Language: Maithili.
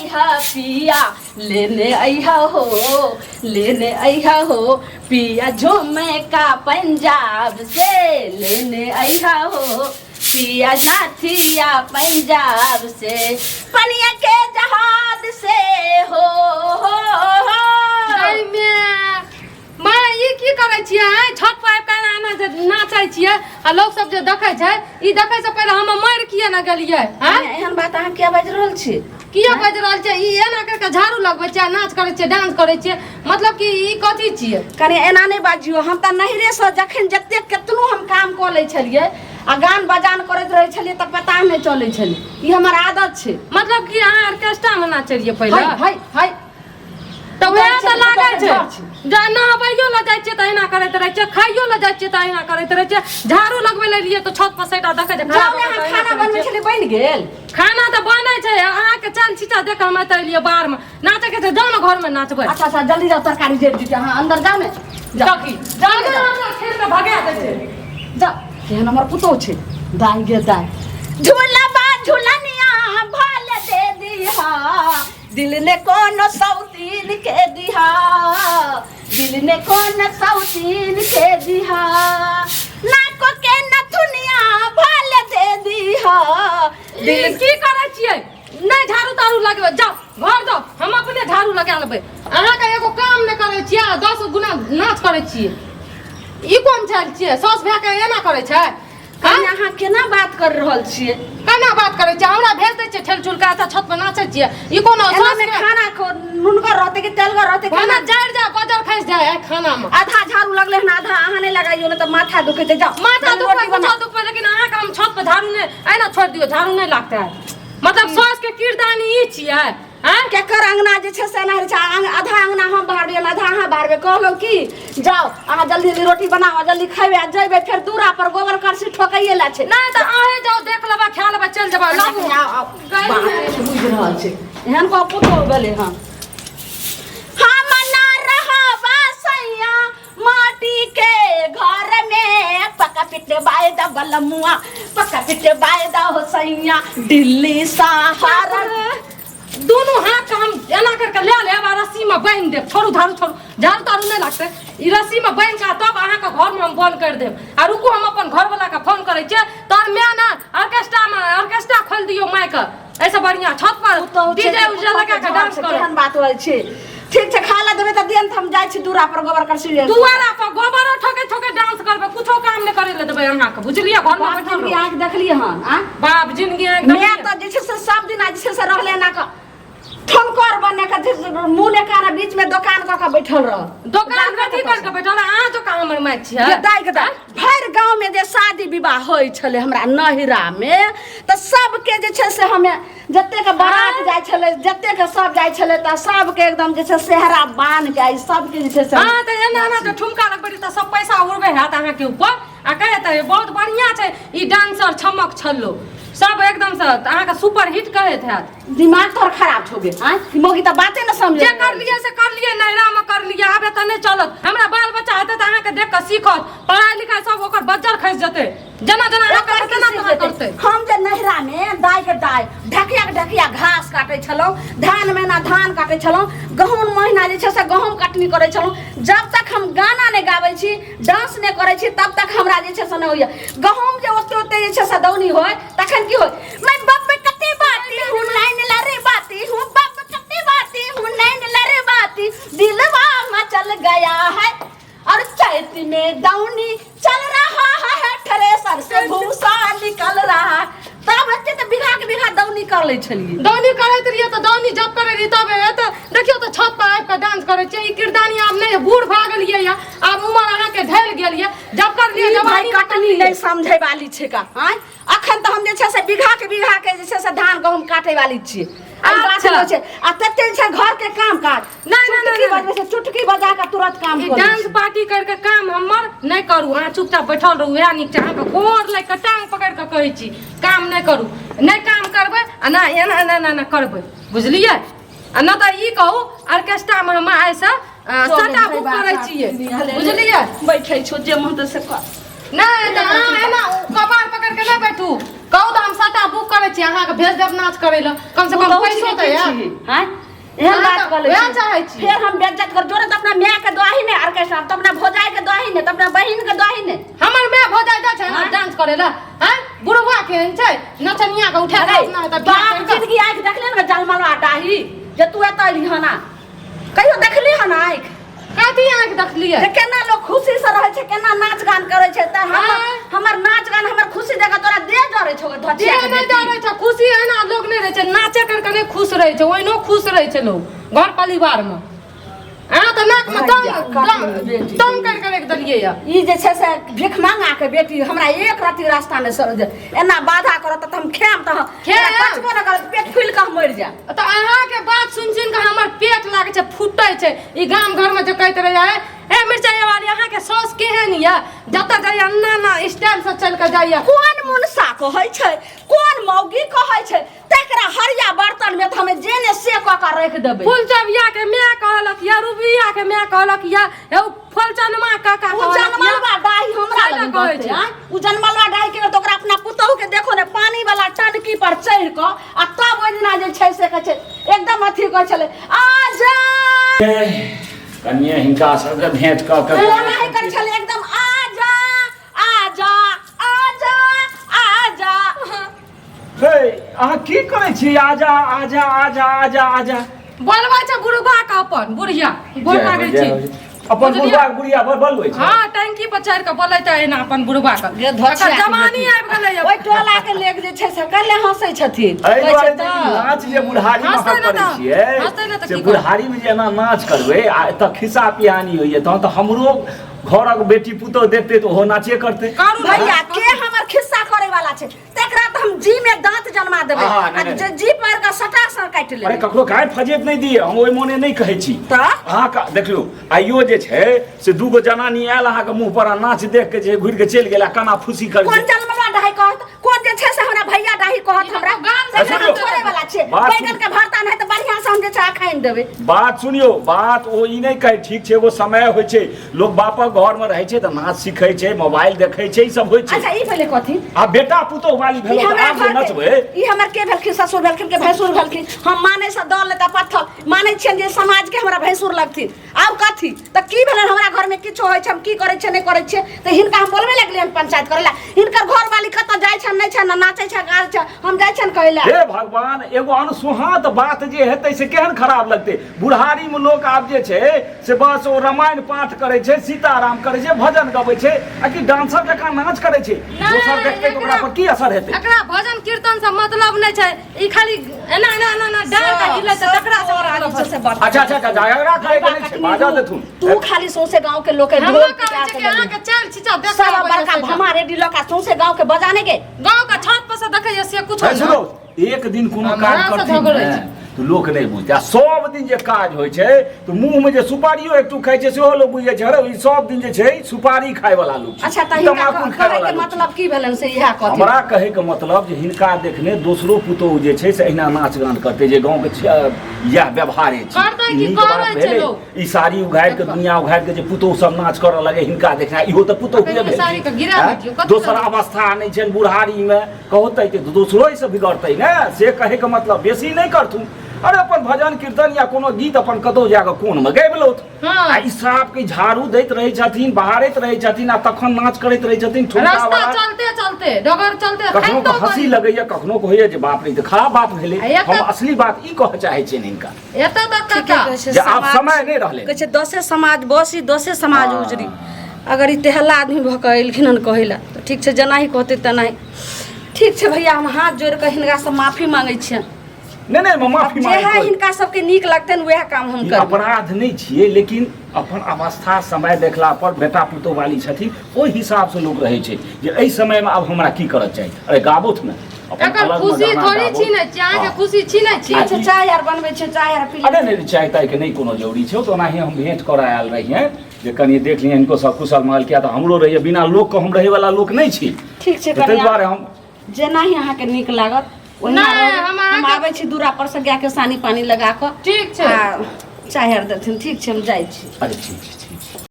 अइहा पिया, लेने अइहा हो, लेने अइहा हो पिया झूमे का पंजाब से, लेने अइहा हो पिया नाथिया पंजाब से, पनिया के जहाज से हो, हो, हो। गई माय, माय, ई की करै छियै आँय? छत पर आबि कऽ एना जे नाचै छियै आ लोक सब जे देखै छै, ई देखै से पहिले हम मरि किए ने गेलियै आँय? एहन बात अहाँ किया बाजि रहल छी? किया बाजि रहल छियै? ई एना करि कऽ झाड़ू लगबै छियै आ नाच करै छियै, डांस करै छियै, मतलब कि ई कथी छियै? कनि एना नहि बाजियौ। हम तऽ नैहरेसँ जखन जतेक केतनो हम काम कऽ लै छलियै आ गान बजान करैत रहै छलियै तऽ पता नहि चलै छलै। ई हमर आदत छै। मतलब कि अहाँ ऑर्केस्ट्रा मे नाचै रहियै पहिले? है है है। तऽ वएह तऽ लागै छै छै। जे नहबैयो लए जाइ छियै तऽ अहिना करैत रहै छियै, खाइयो लए जाइ छियै तऽ अहिना करैत रहै छियै, झाड़ू लगबै लए रहियै तऽ छत पर सैटा देखै छै जाउ ने, अहाँ खाना बनबै छलियै, बनि गेल? खाना तऽ बनै छै। अहाँके चाल छीचा देख हम एतऽ एलियै। बाहरमे नाचैके छै, जाउ ने घरमे नाचबै। अच्छा अच्छा, जल्दी जाउ, तरकारी जरि जेतै। अहाँ अन्दर जाउ ने, जाउ। देखी जाउ ने, जाउ। हमरा खेत में भगा दै छै। जाउ। केहन हमर पुतोह छै, दाइ गे दाइ। झूलबा झूलनिया भल दे दिहा, दिल ने कोनो सौतीन के दिहा, दिल ने कोनो सौतीन के दिहा, नाको के नथुनिया भल दे दिहा, दिल दिल की करै छियै? नहि झाड़ू ताड़ू लगबै, जाउ घर जाउ, हम अपने झाड़ू लगा लेबै। अहाँके एगो काम नहि करै छियै आ 10 गुना नाच करै छियै। ई कोन चालि छियै? साउस भए कऽ एना करै छै? कनि अहाँ केना बात कर रहल छियै? केना बात करै छियै? हमरा भेज दै छियै ठेल चुलका, एतऽ छत पर नाचै छियै। ई कोनो एना साउस में के- खाना नुनगर रहतै कि तेलगर रहतै? खाना जरि जाय, बजर खसि जाय आइ खाना मे। आधा झाड़ू लगलै हन, आधा अहाँ नहि लगाइयो ने तऽ माथा दुखै छै। जाउ माथा जल्दी दुखबै, रोटी कुछो बनाउ। दुखबै, लेकिन अहाँके हम छत पर झाड़ू नहि एना छोड़ि दियौ, झाड़ू नहि लागतै। मतलब साउस के किरदानी ई छियै आँय? केकर अंगना जे छै से एना रहै छै। आधा अंगना हम बहारबै, आधा अहाँ बहारबै। कहलहुँ की, जाउ अहाँ जल्दी जल्दी रोटी बनाउ, जल्दी खैबै आ जैबै फेर दूरा पर गोबर करसी ठोकैये ला छै। नहि तऽ अहें जाउ, देख लेबै, खा लेबै, चलि जेबै। लाबू। आउ, आउ। बाप रे, बुझि रहल छै, एहन कऽ पुतोह भेलै हन। हम ना रहब सैया माटी के घर में, पक्का पिटवाए दा बलमुआ, पक्का पिटवाए दा हो सैया दिल्ली सहारा। दुनू हाथ के हम एना करके ले लेब आ रस्सी में बान्हि देब। छोड़ू झाड़ू, छोड़ू झाड़ू ताड़ू नहि लागतै। ई रस्सी में बान्हि कऽ तब अहाँके घरमे हम बंद करि देब। आ रुकू, हम अपन घरवला के फोन करै छियै। तोहर माय ने ऑर्केस्ट्रा में ऑर्केस्ट्रा खोलि दियौ मायके, एहिसँ बढ़िआँ छत पर पुतहु छै डीजे कि उजे लगा पुतहु कऽ डांस के करू। केहन बात होइ छै? ठीक छै, खा ला देबै तऽ दियन, तऽ हम जाइ छी दूरा पर गोबर करसी ले। दुआरा पर गोबरो ठोके ठोके डांस करबै, कुछो काम नहि करै लए देबै अहाँके, बुझलियै? घरमे बाप बैठल जिनगी रहू। आँखि देखलियै हन आ बाप जिनगी आँखि मैं देखलियै। तऽ जे छै से सब दिन जे छै से रहले एना कऽ ठोनकर बने के जे मुँह ने कान, बीच में दोकान कऽ के बैठल रह। दोकान कथी कर के बैठल? अहाँ जो हमर माय छियै। ये दाइ के दाइ, भरि गाँव में जे शादी विवाह होइ छलै हमरा नहिरा में तऽ सबके जे छै से हमे जतेक बारात जाइ छलै, जतेक सब जाइ छलै, तऽ सबके एकदम जे छै सेहरा बान्ह के आई सबके जे छै से। हँ तऽ एना एना जे ठुमका लगबै रही तऽ सब पैसा उड़बै हैत अहाँके ऊपर आ कहैत तऽ बहुत बढ़िआँ छै ई डांसर छमक छल्लो, सब एकदम से अहाँके सुपर हिट कहैत हैत। दिमाग तोहर खराब छौ गे आँय? ई मौगी तऽ बाते ने समझे। जे करलियै से करलियै, नैहरामे करलियै, आब एतऽ नहि चलत। हमरा बाल बच्चा हेतै तऽ अहाँके देख कऽ सीखत, पढ़ाइ लिखाइ सब ओकर बज्जर खसि जेतै। जेना जेना अहाँ ओकर करबै की तेना सीख तेना जेतै? करतै। हम जे नैहरा में दाइ के दाइ ढकिया के ढकिया घास काटै छलहुँ, धान महीना धान काटै छलहुँ, गहूँम महीना जे छै से गहूँम कटनी करै छलहुँ, जब तक हम गाना नहि गाबै छी, डांस नहि करै छी, तब तक हमरा जे छै से नहि होइए। गहूँम जे ओते ओते जे छै से दौनी होय तखन की होय? मैं बब कते बाती हूँ नैन लरे बाती हूँ, बब कते बाती हूँ नैन लरे बाती, दिलवा मचल गया है और चैत में दौनी चल रहा है, थ्रेसर से भूसा निकल रहा है। तब एते तऽ बीघा के बीघा दौनी कर लै छलियै। दौनी करैत रहियै तऽ दौनी जब करै रहियै तब एतऽ देखियौ तऽ छत पर आबि कऽ डांस करै छियै। ई किरदानी आब नहि, बूढ़ भए गेलियै यऽ, आब उमर अहाँके ढलि गेल यऽ, जब करलियै ई भाई जवानी कटनी नहि समझै वाली छै का आँय? अखन तऽ हम जे छै से बीघा के बीघा के जे छै से धान गहूम काटे वाली छियै। आ ई बात अच्छा। नहि छै आ तते जे छै घर के काम काज नहि, नहि, चुटकी नहि, बजबै छै, चुटकी बजा के तुरंत काम ई करै डांस छै। पार्टी करके काम हमर नहि करू, अहाँ चुपचाप बैठल रहू, उएह नीक छै। अहाँके गोर लागि कऽ टांग पकड़ि कऽ कहै छी, काम नहि करू। नहि काम करबै आ नहि एना एना एना एना करबै, बुझलियै? आ नहि तऽ ई कहू, ऑर्केस्ट्रामे हम आइसँ सटा बुक करै छियै, बुझलियै? बैठै छौ जे मन तऽ से कर। नहि तऽ अहाँ एना कपार पकड़ि कऽ नहि बैठू, कहू तऽ हम सटा बुक करै छियै। छी अहाँके भेज देब नाच करै लए कम से कम पुतहु पैसो छी तऽ कि आयत छी, आँय? एहन अहाँ बात तऽ कऽ लै वएह छी। चाहै छी। फेर हम बेज्जत कर जोरे तऽ अपना माय के दही ने ऑर्केस्ट्रा तऽ अपना भौजाई के दही ने तऽ अपना बहिन के दही ने हमर माय भौजाइ जाइ छै ने डांस करै लए आँय बुढ़वा केहन छै नचनिया के उठा अरे के अपना हेतै बियाह बाप करि कऽ। जिंदगी आँखि देखले ने जलमलवा डाही जे तू एतऽ एली हना कहियो देखली हन आँखि कथी आँखि देखलियै जे केना लोग खुशी से रहै छै केना नाच गान करै छै तऽ हमर आँय। हमर नाच गान हमर खुशी देख के तोरा देह जरै छौ देह धचिया के नहि बेटी। डरै छै खुशी एना लोग नहि रहै छै नाचे करके नहि खुश रहै छै ओहिनो खुश रहै छै लोग घर परिवारमे अहाँ तऽ नाकमे दम भैया, दम कखन बेटी। दम करि कऽ राखि देलियै यऽ ई जे छै से भीख मांगा के बेटी हमरा एक रति रास्ता मे सर एना बाधा करत तऽ हम खायब तऽ खायब? पचबो न करत पेट फुलि कऽ हम मरि जायब तऽ अहाँके बात सुनि सुनि कऽ हमर पेट लागै छै फूटै छै ई गाम घरमे जे कहैत रहैया ए मिरचाई वाली अहाँके साउस केहन यऽ जतऽ जाइया एना एना स्टाइल से चलि कऽ जाइया कोन मुनसा कहै छै कोन मौगी कहै छै तकरा हरिया बर्तन में तऽ हमे जे ने से कऽ कऽ राखि देबै फुलचबिया के माय कहलक या रुबिया के माय कहलक या हे उ फुलचनमा काका उ कहलक या जनमलवा डाही हमरा से लग कहै कहै छै। छै उ जनमलवा डाही के तऽ ओकरा अपना पुतहु के देखो ने पानी वाला टंकी पर चढ़ि कऽ आ तब ओहि दिना जे छै से कहै छै एकदम अथी कहै छलै आ जा कनिए हिनका सबके भेंट कऽ के एनाही करै छलै एकदम आ जा आ जा आ जा आ जा हे अहाँ की करै छी आजा आजा आजा आजा आजा बोलबै छै बुढ़बा के अपन बुढ़िया गोर जय हो, लागै जय छी हो। अपन बुझलियै? बुढ़बा के बुढ़िया बड़ बोलबै छै हाँ टंकी पर चढ़ि कऽ बोलैत एना अपन बुढ़बा के गे धोछिया एकर के जवानी बेटी। आबि गेलै ओहि टोला के लेक जे छै से कल्हे हंसै छथिन एहि कहै दुआरे छै जे ई तऽ नाच जे बुढ़ारी मे हँसतै अहाँ ने करै तऽ, छियै हँसतै ने तऽ से की करबै? बुढ़ारी मे जे एना नाच करबै आ एतऽ खिस्सा पिहानी होइए तहन तऽ हमरो घरक बेटी पुतोह देखतै तऽ ओहो नाचे करतै करू ने। भैया के हमर खिस्सा करे वाला छै तकरा तऽ हम जी में दांत जन्मा देबै हाँ, हाँ, आ नहि, जे जी पर के सटा सर काटि अरे लेबै ककरो गाय फजेत नहि दिए हम ओहि मोने नहि कहै छी तऽ अहाँके देखियौ आइयो जे छै से दूगो जनानी आयल अहाँके मुँह पर आ नाच देख के जे घुरि के चलि गेल आ काना फूसी कर कोन जन्मला डाही कहत कोन जे छै से हमरा भैया डाही कहत हमरा गाम से तकरा हम छोड़े वाला छियै बात बैगन के भरता नहि तऽ बढ़ियां से हम जे छै अखाइन देबै बात सुनियौ बात ओ ई नहि कहै ठीक छै एगो समय होइ छै लोक बापक घरमे रहै छै तऽ नाच सीखै छै मोबाइल देखै छै ई सब होइ छै अच्छा ई पहिले कथी आ बेटा पुतोह वाली ई भेल तऽ हमरा आब जे घर के- नचबै ई हमर के भेलखिन ससुर भेलखिन के भैंसुर भेलखिन हम मानै से दऽ लेता पत्थर मानै छियनि जे समाज के हमरा भैंसुर लगथिन आब कथी तऽ की भेलनि हमरा घर में किछो होइ छै हम की करै छियै नहि करै छियै तऽ हिनका हम बोलबे लगलियनि पंचायत करै लए हिनकर घरवाली कतऽ जाइ छनि नहि छनि नाचै छै गाबै छै हम जाइ छियनि कहै लए हे भगवान एगो अनसुहात बात जे हेतै से केहन खराब लगतै बुढ़ारीमे लोक आब जे छै से बस ओ रामायण पाठ करै छै सीताराम करै छै भजन गबै छै आ कि डांसर जकाँ नाच करै छै नहि, दोसर देखतै तऽ ओकरा पर की असर हेतै एकरा भजन कीर्तन से मतलब नहि छै ई खाली एना एना एना एना डाल के हिलै छै तकरा से मतलब से छै। बड़ अच्छा अच्छा अच्छा झगड़ा करे के नहि छै बाजा देथुन तू खाली सौंसे गांव के लोग के हमरा ढोल कहै पिटा छै के कि अहाँके चल छिचा देख सब बड़का भमा रेडी लऽ के सौंसे गांव के बजाने के गाँव के छत पर से देखै से कुछ है सुनो एक दिन कोनो हमरा काज से करथिन झगड़ै ने छै। तऽ लोक नहि बुझतै आ सब दिन जे काज होइ छै तऽ मुँहमे जे सुपारियो एकटू खाइ छै सेहो लोक बुझि जाइ छै अरे ई सब दिन जे छै सुपारी खायवला लोक छै अच्छा तऽ हिनका तमाकुल कहै खायवला के लोक छै। मतलब की भेलनि से इएह कहथिन हमरा कहैके मतलब जे हिनका देखने दोसरो पुतोहु जे छै से अहिना नाच गान करतै जे गाँवके इएह व्यवहारे छै करतै ई कि नीक बात करै छै भेलै लोक? ई साड़ी उघारि के दुनिया उघारि के जे पुतोहु सब नाच करऽ लगे हिनका देखना इहो तऽ पुतोहु अखन साड़ी के गिरा भेल दियौ, कथी दोसर करबै? अवस्था नहि छनि बुढ़ारीमे कहतै तऽ दोसरो एहिसँ बिगड़तै ने से कहैके मतलब बेसी नहि करथुन अरे अपन भजन कीर्तन या कोनो गीत अपन कतौ जाकऽ कोनमे गाबि लौथ हाँ। आ ई साफ के झाड़ू दैत रहै छथिन बहारैत रहै छथिन आ तखन नाच करैत रहै छथिन ठुमका रास्ता वाला चलते चलते डगर चलते कखनो खाइतो के हंसी करी। लगैया कखनो के होइया जे बाप रे ई तऽ खराब बात भेलै आ एक हम तऽ- असली बात ई कहऽ चाहै छियनि हिनका एतऽ तक ठीके काका कहै छै जे आब समाज- समय नहि रहलै कहै छै दसे समाज बसी दसे समाज हाँ। उजरी अगर ई तेहला आदमी भऽ कऽ एलखिन हन कहै लए तऽ ठीक छै जेनाही कहतै तेनाही ठीक छै भैया हम हाथ जोड़ि कऽ हिनकासँ माफी मांगै छियनि नहि नहि माफी जे मांगै है हिनका सबके नीक लगतनि वएह काम हम ई करबै अपराध नहि छियै लेकिन अपन अवस्था समय देखला पर बेटा पुतोह वाली छथिन ओहि हिसाबसँ लोक रहै छै जे एहि समयमे आब हमरा की करऽ चाही अरे गाबोथ ने अपन एकर अलगमे खुशी गाना थोड़ी गाबोथ। छीनै छी अहाँके हँ। खुशी छीनै छी अच्छा चाय आर बनबै छै चाय आर पी अरे नहि चाय तायके नहि कोनो जरूरी छै ओ तऽ ओनाही हम भेँट करऽ आयल रहियै जे कनि देख लियै हिनको सब कुशल मंगल किया तऽ हमरो रहैए बिना लोकके हम रहैवला लोक नहि छी ठीक छै तऽ ताहि कनिया दुआरे हम जेनाही अहाँके नीक लागत ओहिना नहि, रहबै। हम हम अहाँके- आबै छी दूरा पर से गायके सानी पानी लगा कऽ ठीक छै आ चाय आर देथिन ठीक छै हम जाइ छी अरे ठीक छै ठीक छै